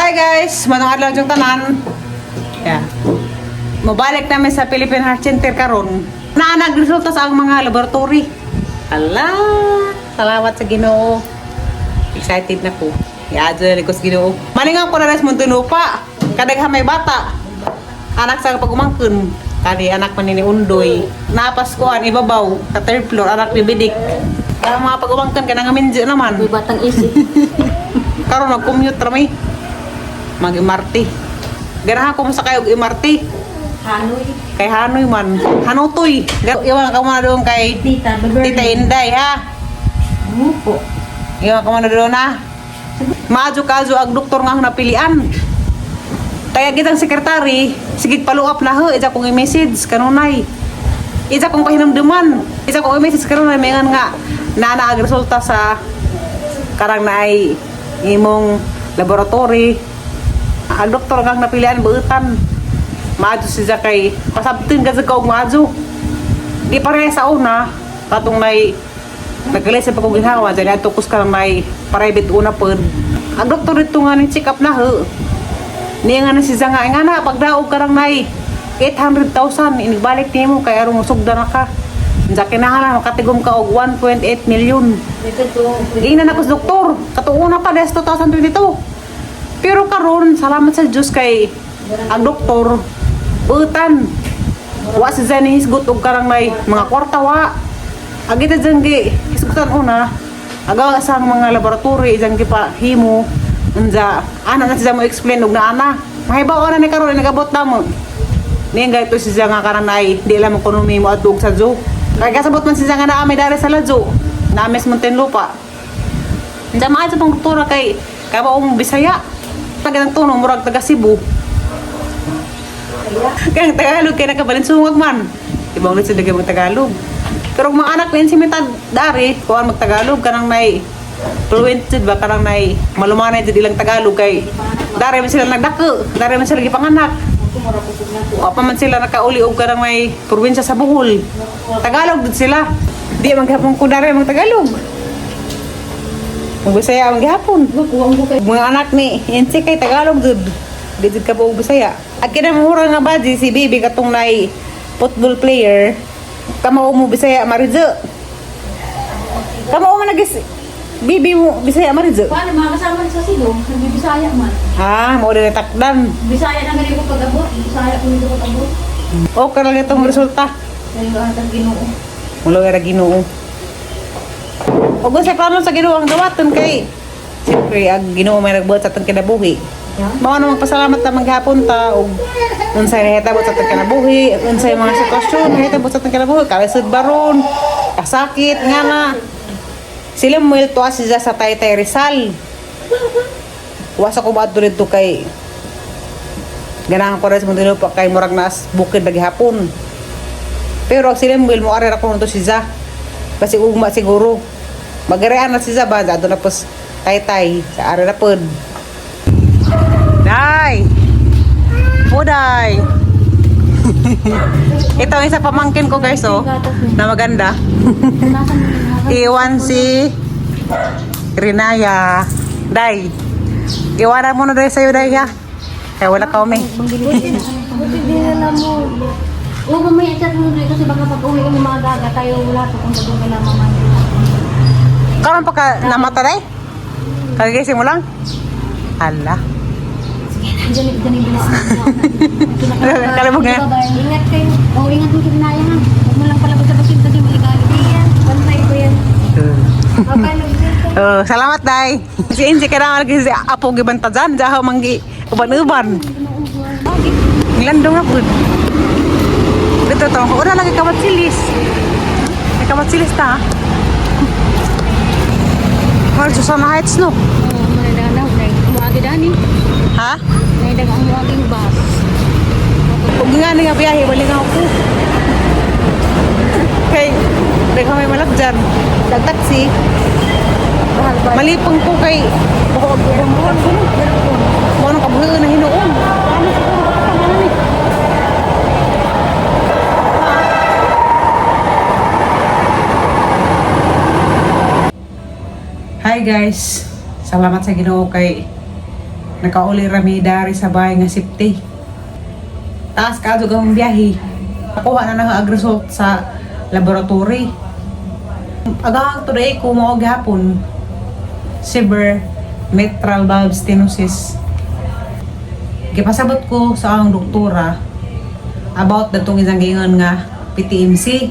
Hi guys! Manong adlaw yung tanan. Yeah. Mobalik namin sa Philippine Heart Center karon. Naa nagresulta sa ang mga laboratory. Ala, salamat sa Ginoo. Excited na ko. Iadyo na ko sa Ginoo. Malingaw ko na rin sa Muntinlupa. Kadaghan may bata. Anak sa pagumangkon. Kani anak man ni Undoy. Napaskuan ibabaw sa third floor anak ni Bidik. Kaya mga pagumangkon kanang minjo naman. May batang isip. Karon nag-commute ra mi. Mag-MRT. Ganahan ko mo sa kayo og MRT. Hanoy. Kay Hanoy man. Hanutoy. Iwan ka muna doon kay Tita, Beverly. Tita Inday ha. Opo. Iwan ka muna doon ha. Maadyo kaadyo ang doktor nga akong napilian. Kaya kitang sekretary, sige follow up na ho, isa kong i-message kanunay. Isa kong pahinumduman. Isa kong i-message kanunay, may nga na ang resulta sa karang na ay imong laboratory. Ang doktor nga ang napilian buutan. Maadyo siya kay pasabtin ka sa kaog maadyo. Di pareha sa una, katong nay nagalis sa pagkuginhawa, dyan ato kus ka may private una pod. Ang doktor dito nga ni check up na ho. Niya nga na si nga, nga na, pagdaog ka lang nay 800,000, inigbalik nimo kay aron musugda na ka. Unsa kinahanglan makatigom ka og 1.8 million. Ingnan ako sa doktor, katuuna pa des 2022. Pero karon salamat sa Diyos kay ang doktor buutan. Wa si Zenny hisgot og karang may mga kwarta wa. Agita dyan gi hisgutan una. Agaw sa mga laboratory dyan gi pa himo. Unja ana na siya mo explain og naana. Mahibaw ana ni karon nagabot na mo. Niya nga ito siya nga karan ay di alam mo kuno mo atog sa zoo. Kay kasabot man siya nga naa may dara sa ladyo. Names Muntinlupa. Unja maayo sa pang doktora kay kabaong Bisaya. Taga ng tuno murag taga Cebu. Kaya ang Tagalog kay nakabalinsungan man. Ibang ulit sa dagay mag Tagalog. Pero kung mga anak ni si Mitad dari, kuan mag Tagalog kanang nay fluent jud ba kanang nay malumanay jud ilang Tagalog kay dari man sila nagdako, dari man sila gipanganak. Wa pa man sila nakauli og kanang may probinsya sa Bohol. Tagalog jud sila. Di man gihapon ko dari mag Tagalog. Mag Bisaya man gihapon. Mga anak ni NC kay Tagalog jud. Di jud ka buong Bisaya. At kinamura nga ba di si Bibi katong nay football player kamao mo Bisaya Marijo. Kamao man nagis Bibi mo Bisaya Marijo. Paano mga kasama sa silong? Nagbibisaya man. Ha, mo din takdan. Bisaya na ganito ko pag-abot. Bisaya ko nito pag-abot. Okay lang itong resulta. Ngayon ang Ginoo. Mulo era Ginoo. Ug sa plano sa Ginoo ang dawaton kay siyempre ang Ginoo may nagbuhat sa atong kinabuhi. Mao na magpasalamat ta maghapon ta og unsay nahitabo sa atong kinabuhi, unsay mga sitwasyon nahitabo sa atong kinabuhi, kalisod baron, kasakit nga na. Sila muil tuwa siya sa Taytay Rizal. Wasa ko ba dito kay ganahan ko rin sa Muntinlupa kay murag naas bukid lagi hapon. Pero ang sila mo ari ra ko nito si Za. Kasi ugma siguro. Magarean na si Za ba adto na pos taytay sa ari ra pod. Day. Puday. Ito ang isa pamangkin ko guys oh, na maganda. Iwan si Rinaya. Day. Iwanan mo na day sa'yo day ha. Kaya wala ka umi. Buti din na mo. Oo, mamaya chat mo doon kasi baka pag uwi kami mga gaga tayo wala pa kung doon kay mama. Karon pa ka namata day? Kagigising mo lang? Ala. Diyan, diyan yung bilis na. Kalabog na. Ingat kayo. Oo, ingat mo kinaya ha. Huwag mo lang palabas-labasin kasi maligalig. Yan, bantay ko yan. Okay, nag Oh, salamat day. Si Insi kaya lagi si Apo gibanta dyan. Jaho manggi uban-uban. Ngilandong na po. Dito to. Una lagi kamatsilis. May kamatsilis ta. Mar Susana Heights no. Oo, manadagan na. Umuagi dani. Ha? Naidag ang umuaging bus. Ug nga nga biyahe wali nga ako. Kay daghan may malabjan. Dag taxi. Mahal ba? Malipong ko kay bako buwan ko. Mo nang kabuhi na hinuon. Ano siguro baka tama na ni. Hi guys. Salamat sa Ginoo kay Nakauli rami dari sa bahay nga safety. Taas ka ang biyahe. Nakuha na nang ag result sa laboratory. Agahang today ko mao gihapon severe mitral valve stenosis. Gipasabot ko sa akong doktora about datong isang giingon nga PTMC.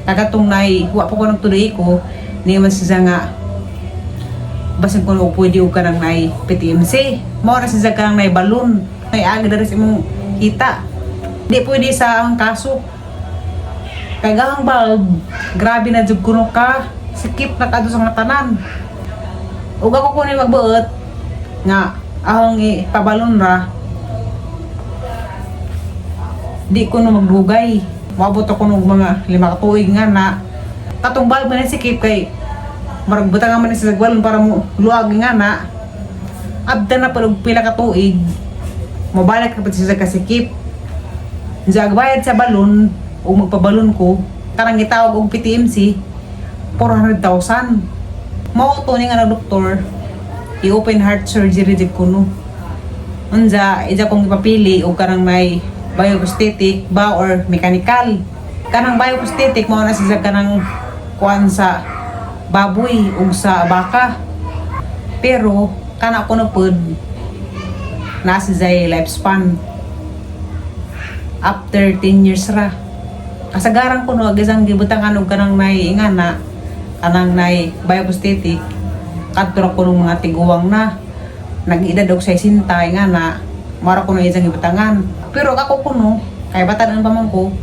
Kagatong nay wa pa ko nagtuloy ko ni man siya nga basin ko og pwede og kanang nay PTMC. Mao ra siya kanang nay balloon. Nay aga diri sa imong hita. Di pwede sa ang kaso. Kay gahang valve, grabe na jud kuno ka. Sikip na kadto sa nga tanan. Ug ako kuno magbuot nga ahong ipabalon ra. Di ko no magdugay. Moabot ako nog mga 5 ka tuig nga na katong valve man sikip kay marag butang man sa balon para mo luag nga na abda na pa og pila ka tuig, mobalik na pa siya kasikip. Diya bayad sa balon o magpabalon ko karang gitawag og PTMC, 400,000. Mao to ni nga na doktor, i-open heart surgery jud kuno. Unja ija kong ipapili og kanang may bioprosthetic ba or mechanical. Kanang bioprosthetic mao na siya kanang kuan sa baboy ug sa baka, pero kana kuno pod na siya lifespan, after 10 years ra. Kasagaran ko no isang gibutangan og kanang may ingana, kanang nay bioprosthetic, kadto ra ko nung mga tiguang na nag-edad og 60 ingana, mara ko na isang gibutangan. Pero ako kuno kay batan pa man ko,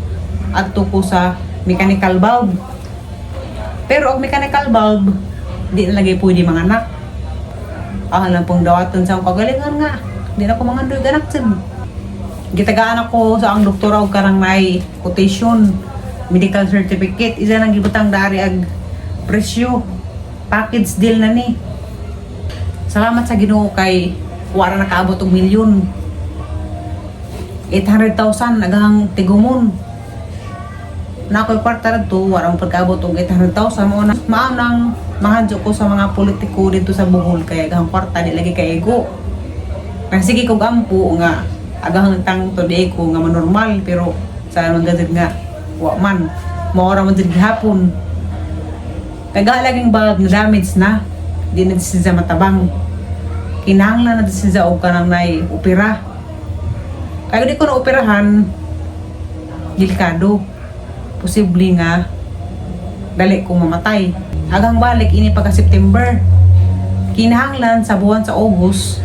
adto ko sa mechanical valve. Pero og mechanical valve, di na lagi pwede mga anak. Ah, lang pong dawaton sa akong kagalingan nga di na ko mangandoy anak jud. Gitagaan ako sa ang doktora og karang nay quotation, medical certificate, isa nang gibutang dari ag presyo, package deal na ni. Salamat sa Ginoo kay wala nakaabot og milyon. 800,000 agahang tigumon na ako'y kwarta radto, wala mong pagkaabot og 800,000. Mo na mao nang mahadyo ko sa mga politiko dito sa Bohol kay agahang kwarta di lagi kay ego. Sige kog ampo nga agahang tang today ko nga manormal, pero sa man gazid nga wa man, mao ra man jud gihapon. Kay laging bag na damage na, di na siya matabang, kinahanglan na siya og kanang nay opera. Kaya di ko na operahan, delikado, posible nga dali ko mamatay. Agang balik ini pagka September, kinahanglan sa buwan sa August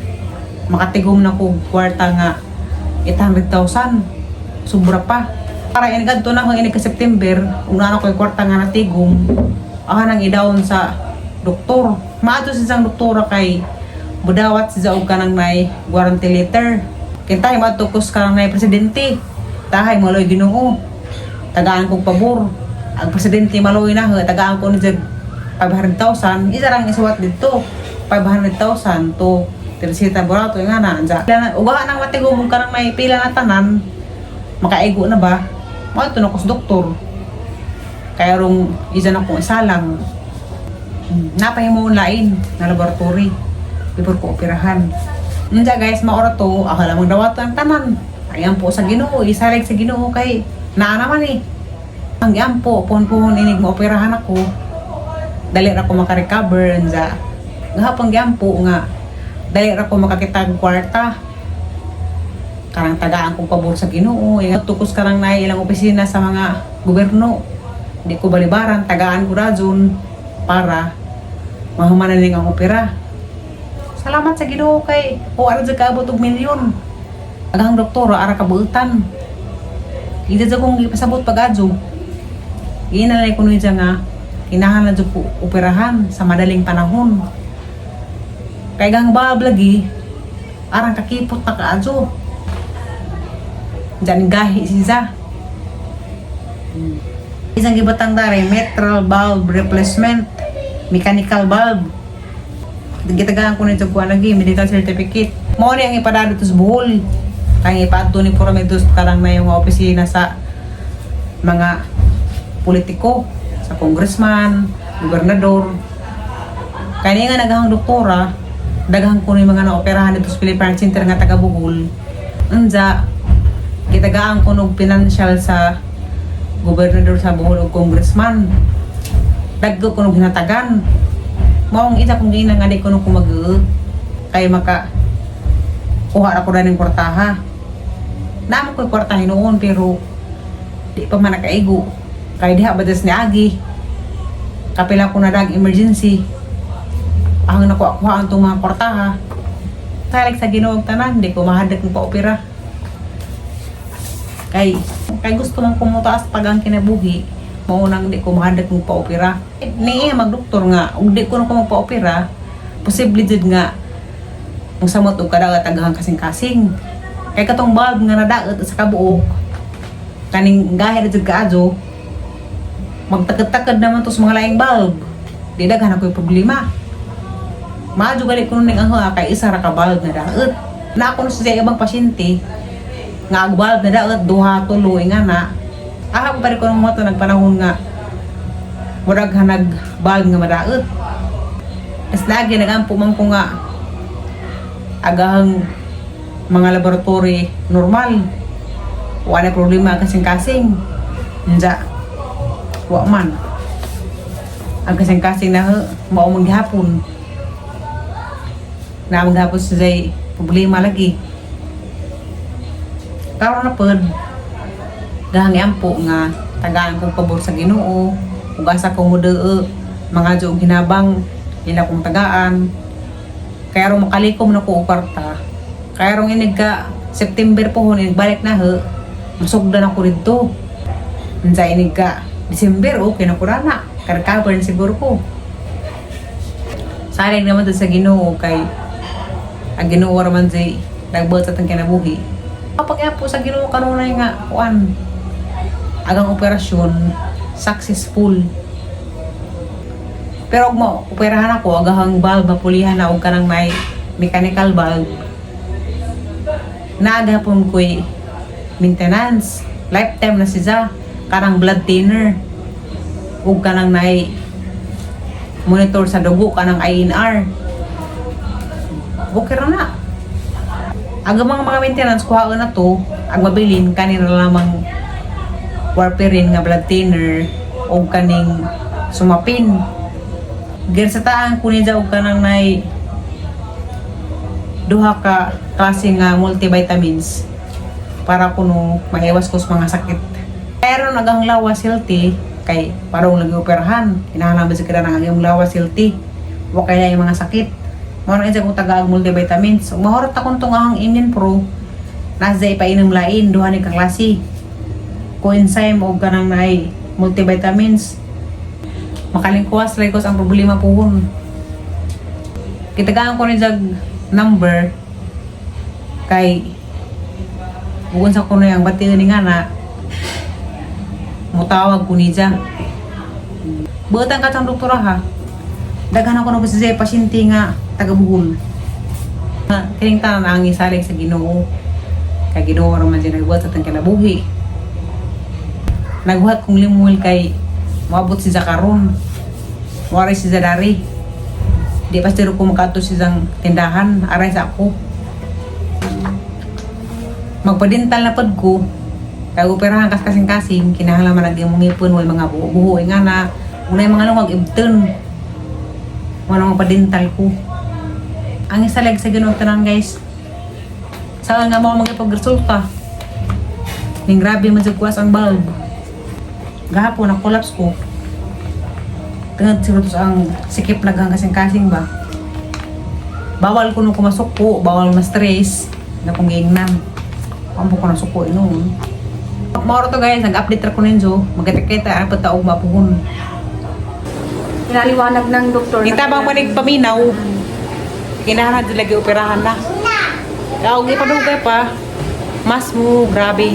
makatigom na ko kwarta nga 800,000, sobra pa, para inigadto na akong ini ka September una na ko yung kwarta nga natigom, ako nang idawon sa doktor. Maadto sa isang doktora kay budawat siya og kanang may guarantee letter. Kintahay maadto ko sa kanang may presidente, tahay maloy Ginoo, tagaan kong pabor ang presidente, maloy na tagaan ko ni 500,000. Isa lang isuwat dito, 500,000 to Teresita Borato nga na anja. Ugahan ang matigom mo kanang may pila na tanan, makaigo na ba, mao na ko sa doktor. Kaya rong isa na kong isalang napahimo lain na laboratory before ko operahan. Unja guys, maora to, ako lamang dawatan ang tanan. Ayan po sa Ginoo, isalig sa Ginoo kay naa naman eh. Ang giampo, puhon-puhon inig mo operahan ako. Dali ra ko makarecover unja. Gahapon giampo nga dali ra ko makakita og kwarta. Karang tagaan kong pabor sa Ginoo, tukos karang naay ilang opisina sa mga gobyerno. Di ko balibaran, tagaan ko rajon para mahumanan ning ang opera. Salamat sa Ginoo kay o ara jud kaabot og milyon. Agang doktor ara kabuutan. Ida jud kong gipasabot pag-adyo. Giinalay ko niya nga kinahanglan jud ko operahan sa madaling panahon. Kay gang bab lagi arang kakipot na kaadyo. Diyan gahi siya. Isang gibatang dari mitral valve replacement, mechanical valve. Gitagaan ko nito kuha lagi medical certificate. Mao ni ang ipadalo to sa Bohol. Kang ipaadto ni Puramedos karang na yung opisina sa mga politiko, sa congressman, gobernador. Kaya nga nagahang doktora, Daghan ko yung mga naoperahan dito sa Philippine Heart Center nga taga Bohol. Unja, gitagaan ko nog financial sa gobernador sa Bohol ug congressman. Dagko ko nog hinatagan. Maong isa kong giina nga di ko nung kumag kay maka kuha ra ko na ng kwartaha. Naamo ko'y kwarta hinuon pero di pa man nakaigo. Kay diha ba des ni Agi? Kapila ko na dag emergency. Ang nakuha kuha ang itong mga kwartaha. Salig sa Ginoo og tanan, di ko mahadag ng paopera. Kay kay gusto mong kumutaas pag ang kinabuhi, mao nang di ko mahadag ng paopera. Ni magdoktor nga, ug di ko na ko magpaopera, posible jud nga musamot og kadagat aghang kasing-kasing. Kay katong bulb nga nadaot sa kabuok, kaning gahi ra jud kaadyo, magtakad-takad naman to sa mga laing bulb. Di daghan ako'y problema. Maadyo gali ko ning ang kay isa ra ka bulb na daot. Na ako sa ibang pasyente nga ang bulb na daot duha tulo nga na. Aha ko pa ko nung moto nagpanahon nga murag hanag bulb nga madaot. Tas lagi nagampo man ko nga agahang mga laboratory normal. Wala problema kasing-kasing. Nja, wa man. Ang kasing-kasing na mao man gihapon. Na maghapon sa jay problema lagi. Karon na pod gahang ampo nga tagaan kong pabor sa Ginoo ug asa ko modoo mga og hinabang ila kong tagaan. Kaya rong makalikom na ko og kwarta. Kaya rong inig ka September po inig balik na ho. Masugdan ako dito. Unsa inig ka December, okay na ko na. Karcover na siguro ko. Salig naman to sa Ginoo kay ang Ginoo ra man say nagbuhat sa atong kinabuhi. Kapag po sa Ginoo kanunay nga kuan agang operasyon successful. Pero og mo operahan ako agahang valve mapulihan na og kanang may mechanical valve. Naagapon ko'y maintenance. Lifetime na siya. Kanang blood thinner. Ug kanang nay monitor sa dugo kanang INR. Okay ra na. Ang mga maintenance kuhaon na to, ang mabilin kanina lamang warfarin nga blood thinner o kaning sumapin. Girsatahan ko niya og kanang nay duha ka klase nga multivitamins para kuno maiwas ko sa mga sakit. Pero nagang lawas healthy kay parang lagi operahan, kinahanglan ba sa kira ang iyong lawas healthy. Wa kay yung mga sakit. Mao na kung taga ang multivitamins. Ug mahurot akong tong ahang Immune Pro. Nasa ipainom lain duha ni ka klase. Coenzyme og kanang naay multivitamins. Makalingkuwas lagos ang problema puhon. Kitagaan ko ni jag number kay bugon sa kuno yang bati ni nga na mutawag ko niya. Buotan ka tang doktora ha. Daghan ako na sa pasyente nga taga Bohol. Kining tanan ang isalig sa Ginoo. Kay Ginoo ra man siya nagbuhat sa atong kinabuhi. Nagbuhat kong limuel kay moabot si karon. Wari si dari. Di pa siguro ko makadto siyang tindahan aray sa ako. Magpadental na pod ko. Kay operahan kas kasing-kasing kinahanglan man ang imong ngipon way mga buho-buho nga na unay mga lungag ibton. Wala magpadental ko. Ang isalig sa Ginoo tanan, guys. Sa nga mo magipagresulta. Ning grabe man jud kuwas ang bulb. Gahapon na collapse ko. Tungod siguro sa ang sikip naghang kasing-kasing ba. Bawal ko nung kumasuko, bawal na stress na kung giingnan. Ampo ko na suko noon. Moro to guys, nag-update ra ko ninyo. Magkita-kita ang pagtaog mapuhon. Pinaliwanag ng doktor. na Kita bang manig paminaw? Kinahanglan jud lagi operahan na. Kaya og ipadugay pa, mas mo grabe.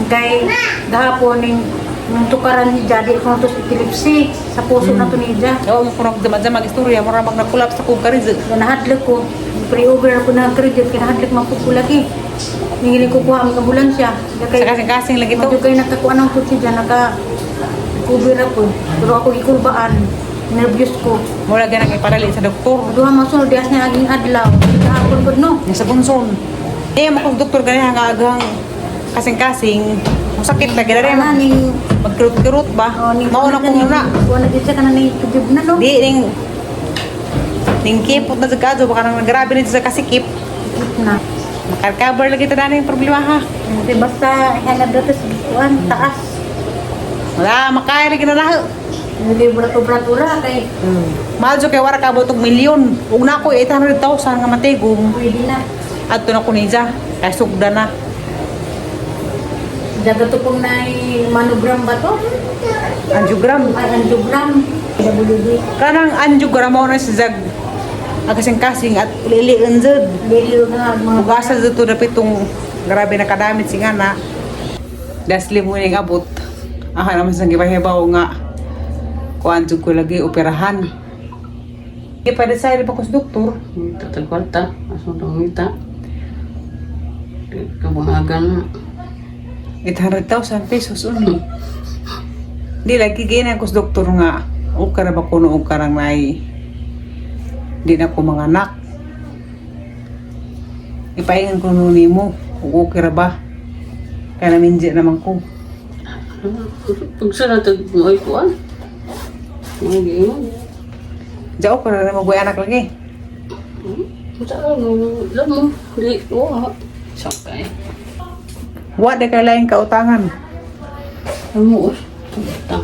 Kay gahapon ning nung tukaran ni Jadi ko to epilepsy sa puso na to niya. Oo, mo kuno dama mag istorya, mura mag na-collapse ako kariz. Nahadlok ko. Pre-over ko na credit kay nahadlok man ko lagi. Ningili ko kuha ang ambulansya. Sa kasing-kasing lagi to. Madto kay nakakuha ng kutsi dyan, naka cover ako. Pero ako gikulbaan. Nervous ko. Mula ganang ipadali sa doktor. Duha mo sunod dias na aging adlaw. Kahapon ko no. Nga sa bunson. Eh, mo kong doktor ganiha nga agang kasing-kasing. Masakit lagi na rin. Ana ning Magkirot-kirot ba? oh, ning Mao na kong na. Kuha na gid siya kana ning tubig na no. Di, ning kipot na sa kadyo, baka nang grabe na sa kasikip. Na. Makarecover lagi tanan yung problema ha. Hindi basta hanap dato sa kuan taas. Wala, makaya lagi na lahat. Hindi brato-bratura kay Mahal kay wara ka og milyon. Ug na ako 800,000 nga matigom. pwede na. Adto na ko niya. Kay sugda na. Dato kong nay manogram ba to? Angiogram. Ay, angiogram. PWD. Kanang angiogram mo na si Zag. Kasing-kasing at lilian jud. Dili nga mga Bugasa jud to dapit tong grabe na kadamit si ngana. Dasli mo ning abot. Aha naman sang gipahibaw nga kuan jud ko lagi operahan. Di pa decide pa ko sa doktor. Tatag kwarta, aso dong ita. Kabuhagan na. 800,000 pesos only. Di lagi ginan ko sa doktor nga okay ra ba kuno og karang nay di na ko mga anak. Ipaingan ko no nimo ug okay ra ba? Kaya naminji naman ko. Pag sa natag mo ay kuan. Mga giingon. Diya okay ra na magway anak lagi. Sa ano, alam mo, di, wa. Sakay. Wa di kay laing kautangan. Ano mo,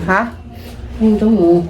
Ha? Ang mo.